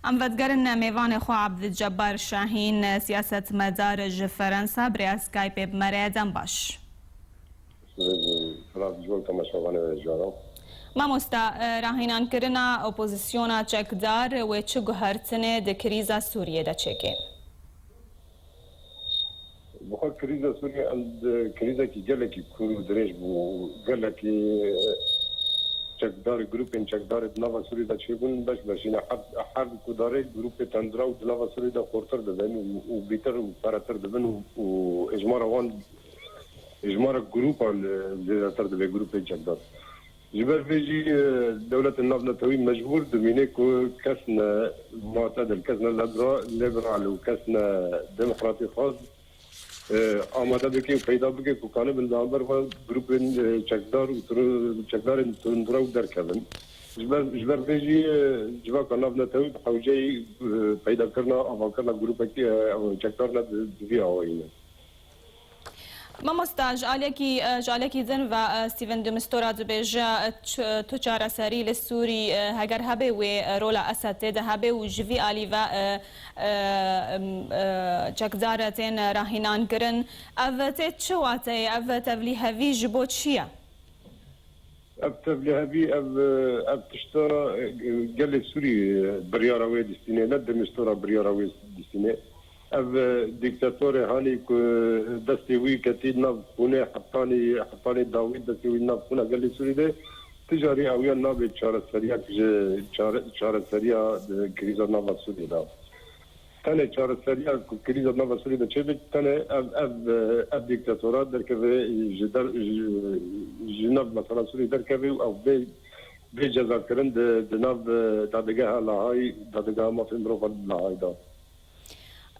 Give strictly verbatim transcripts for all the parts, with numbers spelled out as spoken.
Em vedigerin mêvanê xwe Abdulcebbar Şahîn, siyasetmedar ji Ferensa, bi rêya Skypeê bi me re ye. Dem baş. Silav ji bo temaşevanê ve jara. Mamosta, e, rahînankirina opozisyona çekdar wê çi guhertinê di krîza Sûriyê de çêkê? Bi xwe krîza Sûriyê em di krîzekî gelekî kûr û dirêj bû. Gelekî, e, çekdar, grûpên çekdarê di nava Sûriyê de çêbûn, beş beş, yine her, her ku darê grûpê tundra û di nava Sûriyê de xurtir dibin û, û bîtir û peretir dibin û, û êjmara wan, êjmara grûpan, e, zêdetir dibe grûpên çekdar. Ji ber vê jî, e, dewletên navnetewî mecbûr dimîne ku kes ne mu'tedil, kes ne lebra-, liberal û kes ne demokratîxwaz, e, amade bike û peyda bike ku kanibin li hember xwe grûpên, e, çekdar û turu-, çekdarên tundrew derkevin. Ji ber, ji ber vê jî, e, civaka navnetewî bi hewceyî, e, peydakirina, avakirina grûpekî, e, çekdar ne di, di vî awayî ne. Mamosta, ji aliyekî, e, ji aliyekî din ve, e, Stephen de Mistura dibêje, e, ç-, tu çareserî li Sûrî, e, heger hebe wê, e, rola Esed tê de hebe û ji vî alî ve, e, e, em, e, çekdar tên rahînan kirin. Ev tê çi wateyê? Ev tevlîhevî ji bo çi ye? Ev tevlihevî, ev, ev tişta, e, gelê Sûrî, e, biryara wê distîne, ne Demistora biryara wê distîne. Ev, e, dîktatorê hanî ku destê wî ketî nav xûnê, hetanî, hetanî dawî destê wî nav xûna gelê Sûrî de, ti carî ew ya nabe çareseriya ji çare-, çareseriya, e, krîza nava Sûrî de. Tenê çareseriya ku krîza nava Sûriyê de çêbe, tenê ev, ev, ev dîktatora derkeve ji der, ji, ji nav mesela Sûriyê derkeve û ew bê, bê cezakirin di, di nav, e, dadegeha Lahayî, dadegeha mafên mirovan Lahayî de.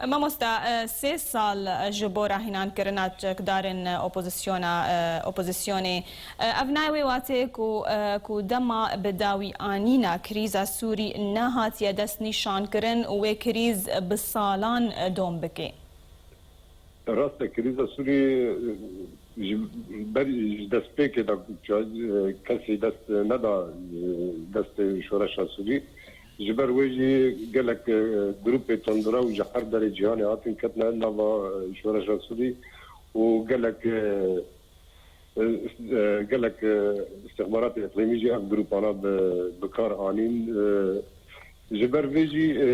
Mamosta, e, sê sal ji bo rahînankirina çekdarên opozisyona, e, opozisyonê, e, ev nayê wê wateyê ku, e, ku dema bi dawî anîna krîza Sûrî nehatiye destnîşankirin û wê krîz bi salan, e, dom bike? Rast e, krîza Sûrî, e, ji ber, ji destpêkê de, e, kesî dest neda, e, destê şoreşa Sûrî. Ji ber wê jî gelek, e, grûpê tundrew ji her derê cîhanê hatin ketine nava, e, şoreşa Sûrî û gelek, e, e, e, gelek, e, îstixbaratê îqlîmî jî ev grûpana bi, bi kar anîn. E, ji ber vê jî, e,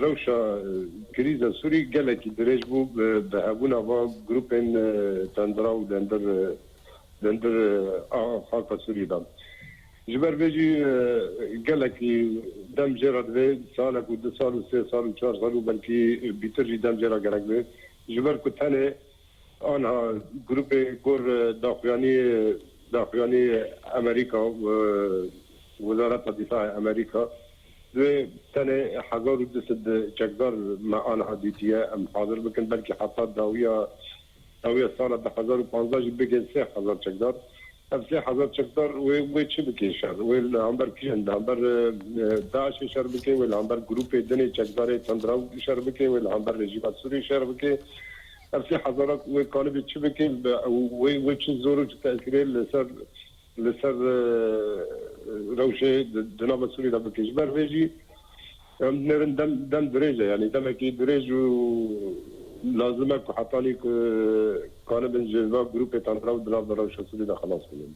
rewşa, e, krîza Sûrî gelekî dirêj bû, bi, bi hebûna va grûpên, e, tundrew û dendir, e, dendir, e, a xaka Sûrî de. Ji ber vê jî, e, gelekî dem jê re divê, salek û du sal û sê sal û çar sal û belkî bîtir jî dem jê re gerek be. Ji ber ku tenê anha grûpê gor, e, daxuyanî, daxuyanî Amerîka, e, Wezareta Dîfaê Amerîka, divê tenê hezar û du sed çekdar me anha dîtiye, em hazir bikin, belkî heta dawiya, dawiya sala du hezar û panzdeh jî bigên sê hezar çekdar. Ev sê hezar çekdar wê, wê çi bike şer? Wê li hember kîjan? Li hember, e, e, DAIŞê şer bike, wê li hember grûpê dinê çekdarê tundrew şer bike, wê li hember rejîma Sûrî şer bike. Ev sê hezara wê kanibê çi bike? Be-, wê, wê çi zor û çi tesîrê li ser, li ser, e, rewşê di, di nava Sûrî de bike? Ji ber vê jî em dinêrin dem, dem dirêj e, yanî demekî dirêj û lazim e ku hetanî ku kanibin ji va grûpê tundrew di nav rewşa Sûrî de xelas bibin.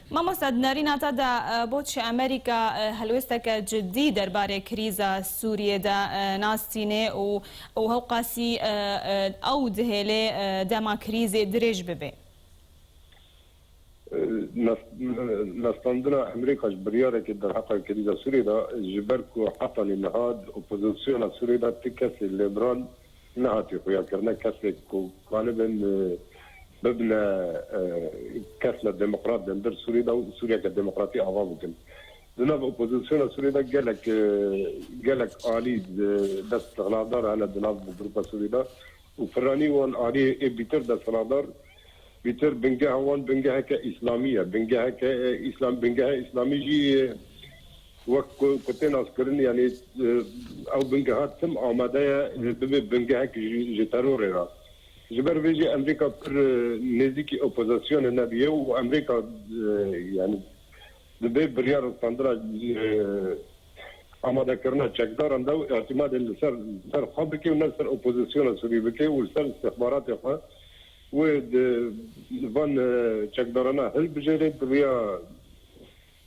Mamosta, di nerîna te de, e, bo çi Amerîka, e, helwêsteke cidî derbarê krîza Sûriyê de, e, nas tîne û, û hewqasî, e, e, ew dihêle, e, dema krîzê dirêj bibe? E, nas-, e, nasandina Amerîka ji biryarekê derheqa krîza Sûriyê de, ji ber ku hetanî niha di opozisyona Sûriyê de ti kesê liberal nehatî xuyakirin, kesê ku kanibin, e, bibine, e, kesne demokrat dendir Sûriyê de û Sûriyeke demokratî ava bikin. Di nav opozisyona Sûriyê de gelek, e, gelek alî, e, desthilatdar hene di nav grûpa Sûriyê de û piranî wan alî ê bîtir desthilatdar, bîtir bingeha wan bingeheke îslamî ye. Bingeheke, e, îslam, bingeha îslamî jî, e, wek ku, ku tê naskirin, yanî, e, ew bingeha tim amade ye, e, bibe bingehek ji, ji terorê re. Ji ber vê jî Amerîka pir, e, nêzîkî opozisyonê nebiye û Amerîka, e, yanî dibe biryar standina, e, amadekirina çekdaran de û îtîmadê li ser, li ser xwe bike û ne li ser opozisyona Sûrî bike û li ser istixbaratê xwe. Wê di van, e, çekdarana hilbijêre, di riya,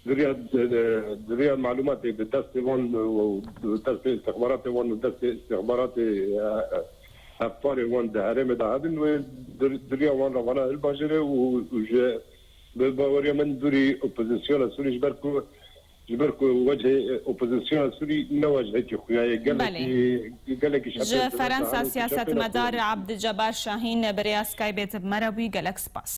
di riya, di, di, di riya malûmatê di destê wan û di destê istixbaratê wan û destê istixbaratê, e, e, hevparê wan di herêmê de hebin, wê di, di riya wan re vana hilbajêre û, û ji, bi baweriya min dûrî opozisyona Sûrî ji ber ku, ji ber ku wecihê, e, opozisyona Sûrî ne wecihekî xuya ye, gelekî, Belê. gelekî Ji şertên Ferensa siyasetmedar Abdülcebbar Şahîn bi rêya Skypeê bi me re bûyî, gelek spas.